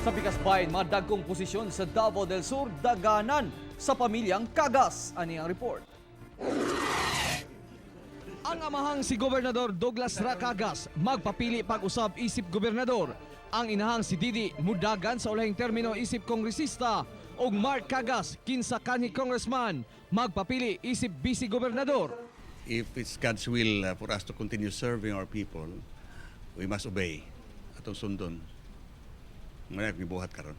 Sa pikas bahin, mga dagkong posisyon sa Davao del Sur daganan sa pamilyang Cagas. Ani ang report. Ang amahang si Gobernador Douglas R. Cagas magpapili pag-usab isip gobernador. Ang inahang si Didi mudagan sa ulahing termino isip kongresista ug Mark Cagas, kinsa kanhi congressman, magpapili isip vice gobernador. If it's God's will for us to continue serving our people, we must obey. Atong sundon. Mao gibuhat karon.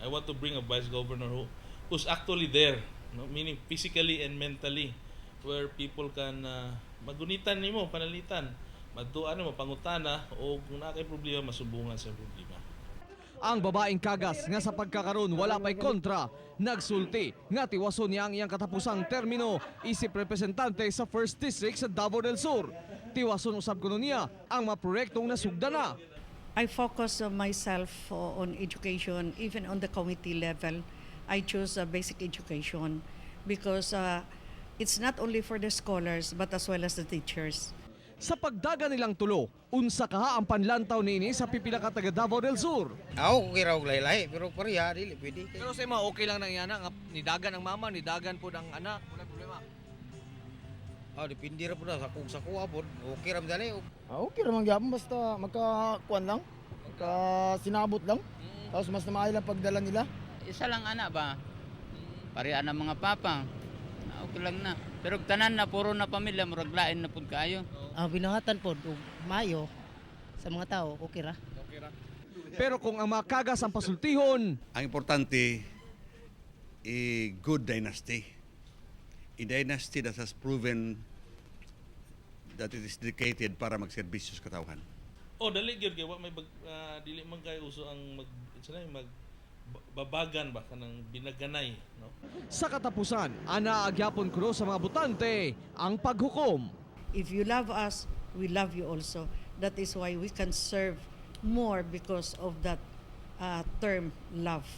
I want to bring a vice governor who's actually there, no? Meaning physically and mentally, where people can magunitan nimo, panalitan, madtuan nimo, pangutana o kung naa kay problema, masubungan sa problema. Ang babaeng Cagas nga sa pagkakaroon wala pa'y kontra, nagsulti nga tiwason niya ang iyang katapusang termino isip representante sa 1st District sa Davao del Sur. Tiwason usab kuno niya ang mga proyektong nasugda na. I focus on myself on education, even on the committee level. I choose basic education because it's not only for the scholars but as well as the teachers. Sa pagdaga nilang tulo, unsa kaha ang panlantaw niini sa pipila ka taga Davao del Sur? Ako kung kira og lahi-lahi, pero pareha dili pwede. Pero sa imo, okay lang nang iyana nga nidagan ang mama, nidagan pud ang anak, wala problema? Ah, depende ra pud na sa kung sa kuha pod. Okay ra man dali. Ah, okay ra man gyapon basta magka kuan lang, magka sinabot lang. Tapos mas na maayo lang pagdala nila. Isa lang anak ba? Pareha na mga papa. Ah, okay lang na. Pero tanan na puro na pamilya, murag lain na pud kaayo. Ang binuhatan po og maayo sa mga tao, okay ra. Pero kung ang mga Cagas ang pasultihon, Ang importante, a good dynasty. A dynasty that has proven that it is dedicated para magserbisyo sa katawhan. Oh, dali gyud kay wa may dili man kay uso ang mag unsa na mag babagan ba kanang binaganay, no? Sa katapusan, ana agyapon kuno sa mga botante ang paghukom. If you love us, we love you also. That is why we can serve more because of that term, love.